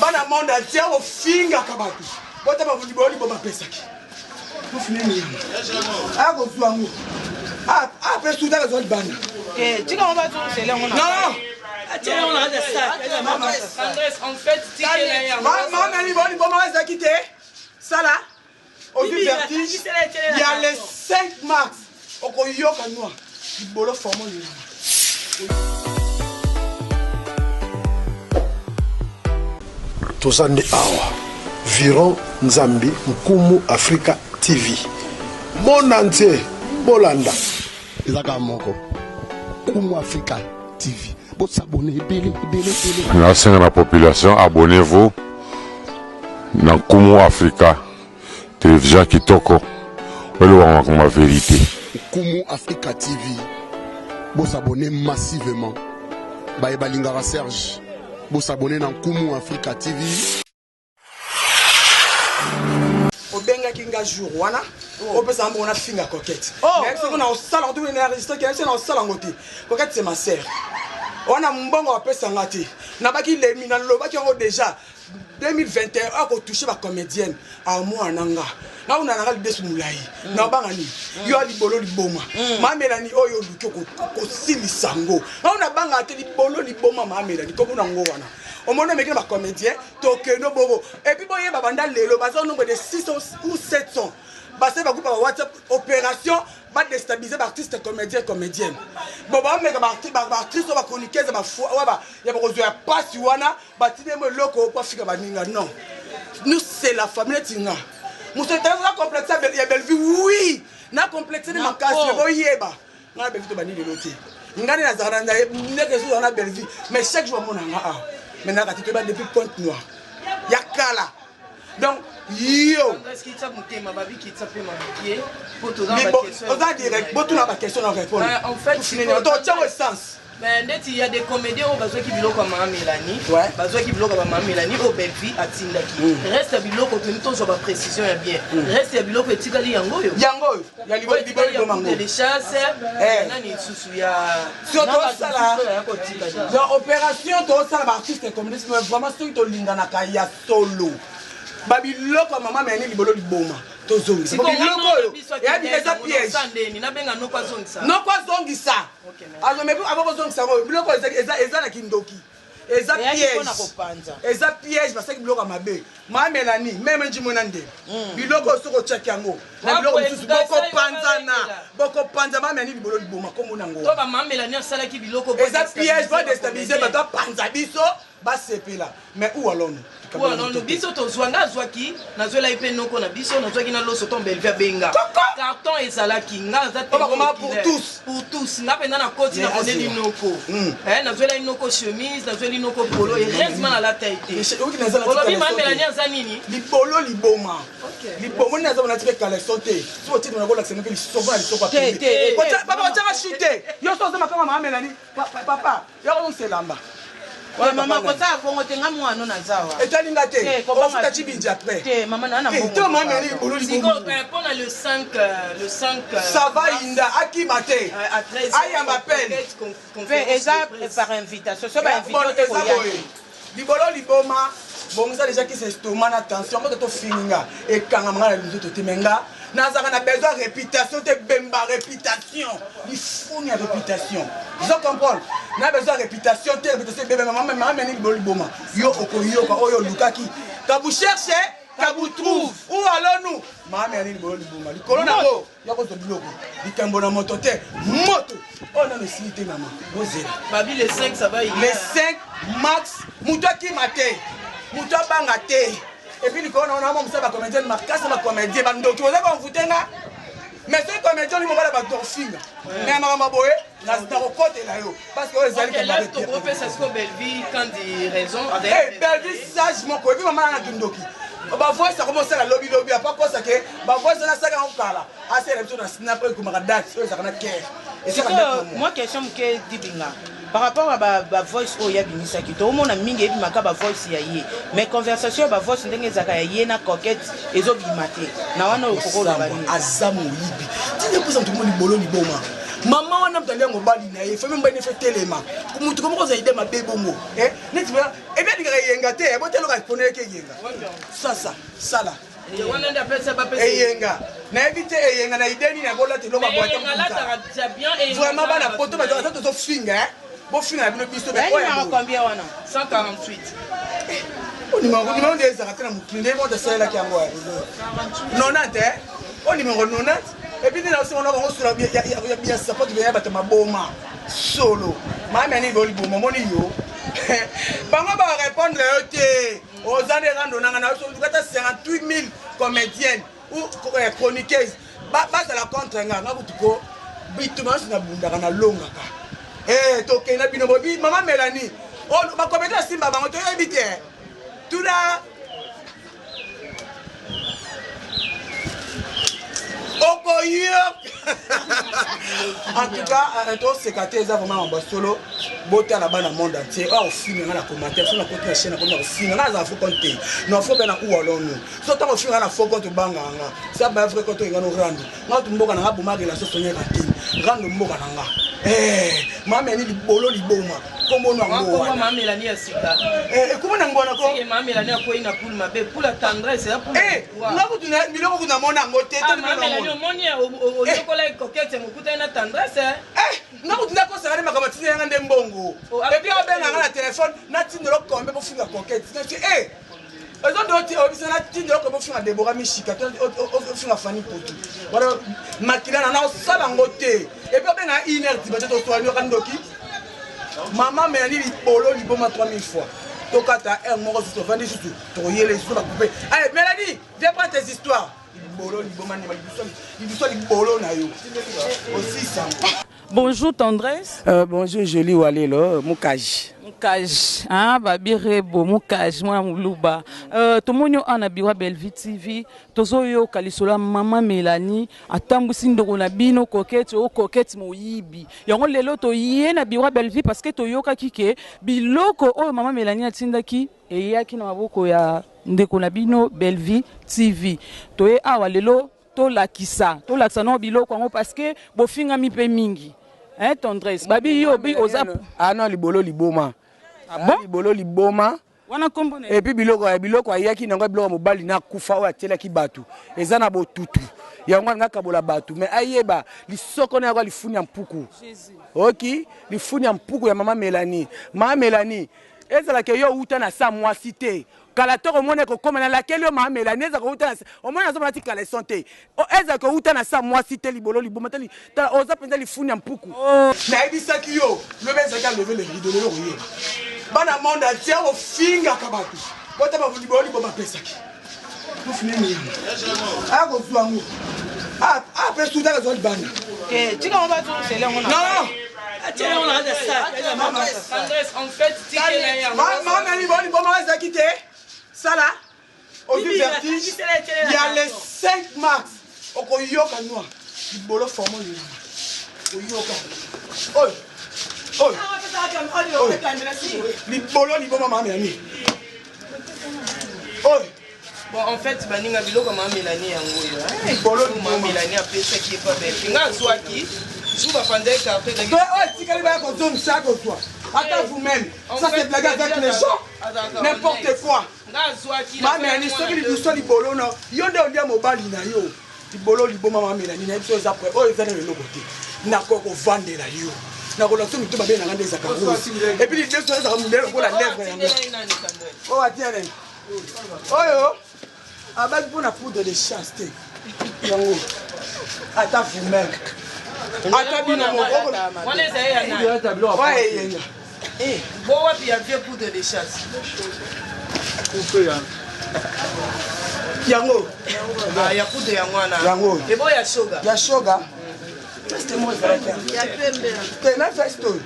Bana monde entier ofingaka bato. Bota ba libolo liboma apesaki. Mufine nyama. Akozwa yango. Ah, ah, pe suta azwa libanda. Eh, tika ngo bazongisela yango na. Non. Atia yango na kati ya sac. Andres, en fait, tikela yango. Mama libolo liboma ezalaki te. Sala. Ozwi vertige. Ya le 5 mars okoyoka noir. Libolo formo nyama. Toza nde awa Viron Nzambi Nkumu Africa TV monde entier bolanda. Eza kaka moko Nkumu Africa TV bo s'abonner ebele ebele ebele. Nasenga na population abonnez-vous na Nkumu Africa Television kitoko oyo elobaka makambo ya verite. Nkumu Africa TV bo s'abonner massivement baye balingaka Serge bo s'abonner na Nkumu Africa TV. Obengaki nga jour wana opesa nga mbongo nafinga Coquette. Nayebisi ngo na osala ngo te na enregistre ke nayebisi na osala ngo te. Coquette c'est ma sœur. Wana mbongo apesa nga te. Nabaki lemi nalobaki yango déjà 2021 oyo ako touche ba comedienne amwana na nga nga kuna nanga lidesu molayi na banga nini yo libolo liboma ma Melanie oyo oluki kosilisa ngo nga kuna banga te libolo liboma ma Melanie kombo na ngo wana omoni omeki na ba comedien tokende bongo et puis boyeba banda lelo baza au nombre de 600 ou 700 basali ba groupe ya ba WhatsApp opération ba destabiliser ba artiste comédien comédienne bon bameka ba artiste oyo ba chroniqueuse ya bakozwa ya pasi wana Batindi ye mo eloko po afika baninga non nous c'est la famille neti nga moto aza complexe ya Bellevue oui na complexe ne makasi mais boyeba nga na Bellevue tobandi lelo te nga nde nazalaka na ndeke ezozala na Bellevue mais chaque jour amona nga awa mais nayaka te toyeba depuis Pointe Noire ya kala donc yo oza direct botuna baquestion na répondre totiango essence. Mais ndeti il y a des comediens oyo bazwaki biloko ya mama Melanie, ouais. Bazwaki biloko ya mama Melanie oyo Bellevue atindaki. Reste ya biloko toni tozwa ba précision ya bien. Reste ya biloko etikali yango oyo. Yango oyo ya Oyo etikali ya libolo couple mango. de chasse, Eh. nani lisusu ya Sur na bato tosala mosusu oyo ya kotika déjà. Donc opération tosala ba artiste communiste mais vraiment soki tolinganaka ya solo. Ba biloko ya mama Melanie libolo liboma tozongisa. Sikoyo, Biloko nga oyo na biso ya akende eza yango, piège. na ndeni, nabenga noko azongisa. Noko azongisa. Azo mais avant kozongisa yango biloko eza eza eza na kindoki. Eza Eyaki mpona piège. kopanza. Eza piège basaki biloko ya mabe. Ma Melanie, meme njimwe na ndele. Biloko oyo soki otiaki yango na biloko mosusu bokopanzana. Bokopanza ma Melanie libolo liboma kombo na ngo. To ba ma Melanie asalaki biloko Eza piège ba déstabiliser bato apanza biso basepela. Mais où allons-nous? Où allons-nous? Biso tozwa nga azwaki nazwelaki mpe noko na biso nazwaki na loso to Bellevue abenga carton ezalaki nga naza Oyo bakoma pour tous. Pour tous nga mpenza nakoti Mais naponeli azela. noko. Eh, nazwelaki noko chemise nazweli noko polo heureusement nalata ye te. Mais oyoki naza na Olobi tika ma leçon te. Melanie aza nini? Libolo liboma. Ok. Liboma nini aza na tika caleçon te. Soki otie na kolakisa mpe lisoko na lisoko ya Te, pembe. te, te. Papa otiaka chute. Yo so oza makanga ma Melanie. Papa, yo kozongisa elamba. Te mama kosala bongo te nga mwana naza wa. Etali nga te. Te, kobanga Ofuta te. chibinji après. Te mama na na Te, mbongo. te mama Melanie libolo Siko liboma. mpona le 5 le 5 Ça va inda akima te. à 13 Ayamba peine. Pe eza par invitation so ba Bon, invité te eza koya. boye. Libolo liboma bongisa déjà kisi estomac na tension ngo tofingi nga ekangama nga na nzoto te me nga nazalaka na besoin ya réputation te bemba réputation lifuni ya réputation ozo comprendre na besoin ya réputation te réputation ebebe mama mama meni libolo liboma yo okoyoka oyo olukaki kabu cherche kabu trouve où allons-nous mama meni libolo liboma likolo nango ya kozwa biloko likambo na moto te moto oyo nano esili te mama bozela Babi le 5 ça va le 5 max moto akima te moto abanga te et puis likolo na wana mosala bacomédienne makasi bacomédien bandoki oza konvute nga mais soki comédien oli mobala bato ofinga mais ya makambo boye nakokotela yo parce que oyo ezali Ok, là tokopesa siko Bellevue kandi raison. Eh, Bellevue sage moko epi mama na kindoki bavoice akoma osala lobilobi apa kosa ke bavoice wana asaka yango kala asala biso na snap oyo ekomaka date oyo ezalaka na kere esaka date Sikoyo na moi question moke dibinga par rapport à ba, ba voice oyo abimisaki toomona mingi ebimaka ba voice ya ye mais conversation ya ba voice ndenge ezalaka ya ye na Coquette ezobima te na wana oyo kokoloba Kosambwa, nini aza moyibi tina mposa moto mo libolo liboma mama wana. Wana moto alia mobali na ye, famille mobali na ye fe telema. Moto komoko ozala idée mabe bongo. Eh, neti ba ebi alingaka eyenga te, eh, bote eloko aponelaki eyenga. Sasa, sala. Wana nde apesa bapesa eyenga. Nayebi te eyenga na idée nini akolata eloko Mais aboyata eyenga alataka déjà bien, eyenga Vraiment aza bana na poto bato bato ata tozofinga, eh. Bofinga na bino biso Bayebi mais oyo na boye. combien wana? 148. O numéro numéro nde ezalaka te na mokili nde moto asalelaki yango ya 90 eh? O numéro 90 et puis nde naosenga na bango solo ya sapato ya bato maboma solo mami ani bo liboma omoni yo bango ba répondre yo te oza nde rando nanga na yo kata 58 000 comédienne ou chroniqueuse bazala contre nga nga kutu ko bituma nyonso nabundaka nalongaka eh, tokende na bino bobi mama Mélanie oh, bakomedi asimba bango toyebi te tuna okoyoka en tout cas euh, toseka te eza vraiment mambo ya solo botala bana monde entier oyo ofinga nga na commentaire so nakoti na chaîne nakomi na kofinga nga azala faux compte te non faux mpe na ou alors nous so ntango ofinga nga na faux compte obangaka nga sa baya vrai compte oyenga no rando nga tu mboka na nga boma relation sonia kantine rando mboka na nga eh, mama yani libolo liboma kombo no yango Kombo wana Mama Mélanie ya sika. Eh, ekoma na ngwana ko Sike Mama Mélanie akwei na poule mabe, poule ya tendresse, ya poule. Eh, nga kutu na biloko kutu namona yango te Ah, toli Mama biloko Mélanie namona. omoni oyokolaki coquette mokutani na tendresse. eh. Eh, nga kutu nakosaka nde makambo atindi yanga nde mbongo Oh, et puis abenga nga na telefone natindela kombe bofinga coquette nati eh eza nde oti oyebisa natindela kombe bofinga Debora Mishika to ofinga Fani Poto wana makila na naosala yango te et puis abenga une heure du matin toswani yoka ndoki mama Mélanie libolo liboma 3000 fois tokata heure moko susu ovandi susu tokoyele susu bakupe allez Mélanie, viens prendre tes histoires libolo liboma ndima libiso libolo na yo osisa. Bonjour Tendresse. Bonjour Jolie Walelo, Mukaji. Mukaji, hein, babi rebo, Mukaji, mwana muluba. Tomoni yo ana biwa Bellevue TV, tozoyoka lisolo ya mama Mélanie, atambwisi ndoko na bino Coquette, o Coquette moyibi. Yango lelo toye na biwa Bellevue parce que toyokaki ke biloko oyo mama Mélanie atindaki eyaki na maboko ya ndeko na bino Bellevue TV. Toye awa lelo tolakisa tolakisa no biloko yango parce que bofingami mpe mingi, hein, Tendresse babi yo bi oza Ah non, libolo liboma. Ah bon? Libolo liboma. Wana kombo na Et puis biloko ya biloko ayaki nango biloko ya mobali na kufa oyo atielaki bato eza na botutu yango alinga kabola bato mais ayeba lisoko na yango lifuni ya mpuku oki lifuni ya mpuku ya mama Mélanie. Mama Mélanie ezalaka yo outa na sa mwasi te kala to komona ekokoma nalakeli yo mama Mélanie ezalaka outa na omoni azomona ti caleçon te ezalaka outa na sa mwasi te libolo liboma te tala oza mpenza lifuni ya mpuku. Nayebisaki yo lobi ezalaki alever le rideau lelo koyeba bana monde entier ofingaka bato bota libolo liboma apesaki mofine nyama akozwa yango ape suta akozwa libanda. Te, tika ngo bazongisele yango na Non. Tendresse, en fait, tikela yango. Mama libolo liboma ezalaki te sala ozwi vertige ya le 5 mars okoyoka noir libolo formo nyama oyoka oyo oyo oyo libolo liboma mama Mélanie oyo. Bon, en fait, baninga biloko ya Mama Mélanie yango oyo. Hein. Libolo Oyo Mama liboma. Mélanie apesaki ye pa Bellevue. Nga azwaki, jour bafandaki carte ezalaki Mpe oyo etikali baya kozongisa kozwa ata vous-même. En Ça fait, c'est blague avec les gens, azalaka n'importe honnête. quoi. Nga azwaki Mama Mélanie soki libiso libolo na yo nde olia mobali na yo libolo liboma mama Mélanie na biso eza pre oyo eza na eloko te nakoki kovandela yo nakolakisa mito mabe nanga nde ezaka rose et puis lideso ezaka mondele lokola lèvre yango oyo atia nani oyo abaki mpona poudre de chasse te yango ata vous-même ata bino moko. Wana ezali ya nani? Oyo eyenga. Bo wapi ya vieux poudre de chasse? Yango. Ah, ya poudre yango wana. Yango. Ebo ya shoga. Ya shoga veste moko ezalaki te na veste oyo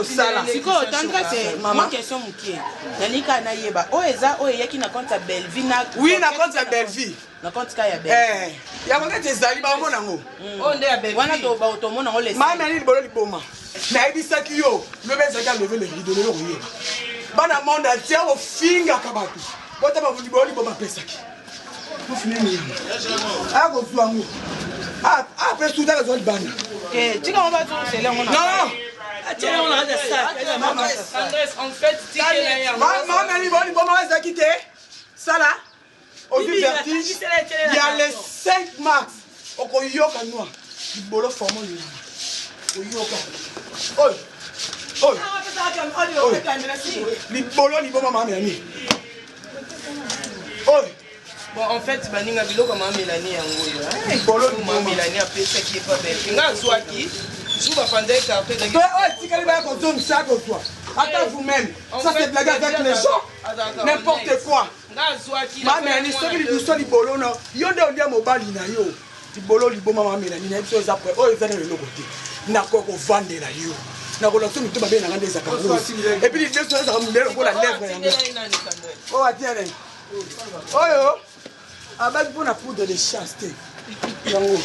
osala. Sikoyo Tendresse, Mama. mwa question mokie nalingi kaka nayeba oyo eza oyo eyaki na compte ya Bellevue na Oui, na compte ya Bellevue. Na compte ka ya Bellevue. Eh, yango neti ezali bamona yango. Oyo nde ya Bellevue. Wana tomona yango le mama yani libolo liboma nayebisaki yo lobi ezalaki alever le rideau lelo koyeba bana monde entier ofingaka bato bota libolo liboma apesaki mofine nyama akozwa yango ape suta akozwa libanda. Te, tika ngo bazongisela yango na. Non. Mama liboni boma ezalaki te. Sala ozwi vertige ya le 5 mars okoyoka noir libolo formo nyama oyoka oyo oyo libolo liboma mama melanie oyo. Bon, en fait, baninga biloko mama Melanie yango oyo. Libolo mama Melanie apesaki epa Belge. Nga azwaki jour bafandaki carton ezalaki. Oyo etikali baya kozongisa kozwa. Ata vous-même. Ça c'est blague avec les gens. N'importe quoi. Nga azwaki. Mama Melanie soki liduso libolo na yo nde olia mobali na yo. Libolo liboma mama Melanie na biso eza près. Oyo eza na eloko te. Nakoki kovandela yo. Nakolakisa mito mabe na nga nde ezalaka rose. Et puis lideso ezalaka mondele lokola lèvre yango. Oyo atia nani? Oyo abaki mpo na poudre de chasse te yango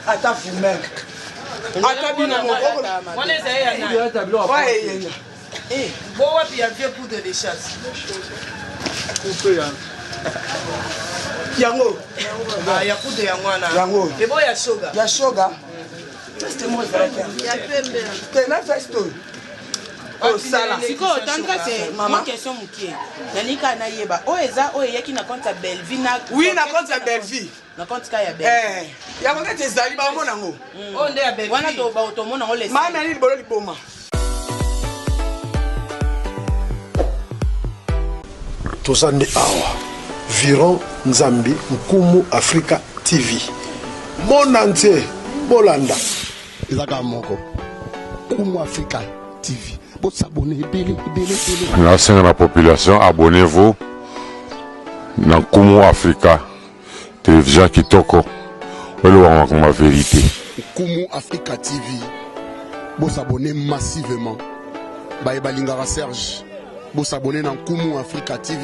ata vous-même ata bino moko wana ezali ya nani oyo eyenga bo wapi ya vieux poudre de chasse yango ah, ya poudre yango wana yango ebo ya shoga ya shoga veste moko ezalaki te na veste oyo osala sikoyo tendresse mwa question mokie nalingi kaka nayeba oyo eza oyo eyaki na compte ya bellevie na oui na compte ya bellevie na compte ka ya bellevie eh, ya compte ezali bamona yango oyo nde ya bellevie wana tomona yango les mama yani libolo liboma. Toza nde awa Viron Nzambi Nkumu Africa TV monde entier bolanda. Eza kaka moko Nkumu Africa TV bo s'abonner ebele ebele ebele. Nasenga na population abonnez-vous na Nkumu Africa television kitoko oyo elobaka makambo ya verite. Nkumu Africa TV bo s'abonner massivement baye balingaka Serge bo s'abonner na Nkumu Africa TV.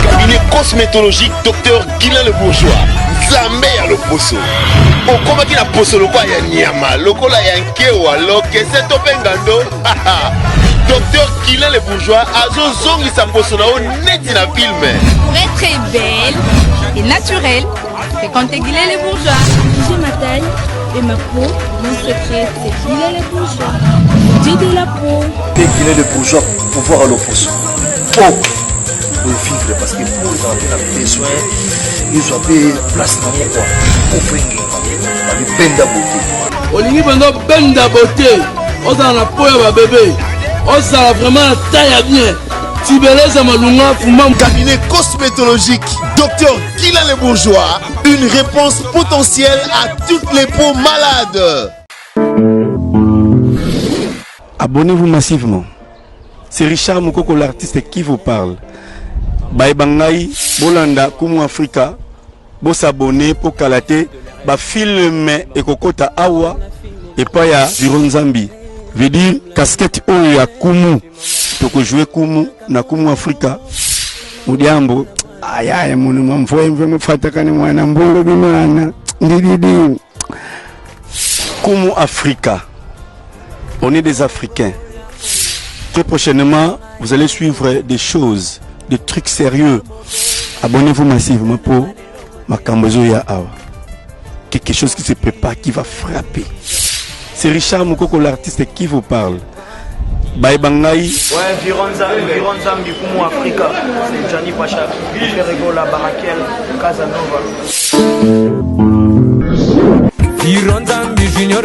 Cabinet cosmétologique Dr Guilain Le Bourgeois Nzambe ya loposo okomaki na poso lokola ya nyama lokola ya nkewa lokese to mpe ngando. Dr Guilain Le Bourgeois azozongisa poso na yo neti na film. Pour être belle et naturelle, fréquentez Guilain Le Bourgeois. J'ai ma taille et ma peau, mon secret, c'est Guilain Le Bourgeois. Dieu de la peau. Pe Guilain Le Bourgeois, pouvoir à loposo. Po vivre parce que po ezala mpe na besoin ezwa mpe place nango kua po engenga babibenda beauté. Olingi mpenza obenda beauté, ozala na po ya babebe, ozala vraiment na taille ya bien, tibeleza malunga fuma. Cabinet cosmétologique Docteur Guilain Le Bourgeois, une réponse potentielle à toutes les peaux malades. Abonnez-vous massivement. C'est Richard Mukoko l'artiste qui vous parle. Baye bangai bolanda Kumu Africa bo s'abonner po kala te ba film ekokota awa epai ya Viro Nzambi veut dire casquette oyo ya Kumu toko jouer Kumu na Kumu Africa mudiambo ayaya munu mamvwemvwe mufatakane mwana mbungu bimana ndididi Kumu Africa. On est des Africains. Très prochainement, vous allez suivre des choses, des trucs sérieux. Abonnez-vous massivement pour Makambozo ya awa. Quelque chose qui se prépare, qui va frapper. C'est Richard Mukoko, l'artiste qui vous parle. Bye bangai. Ouais, Viron Zambi, Kumu Africa. C'est Gianni Pacha, Ferregola, Barakel, Casanova. Viron Zambi Junior.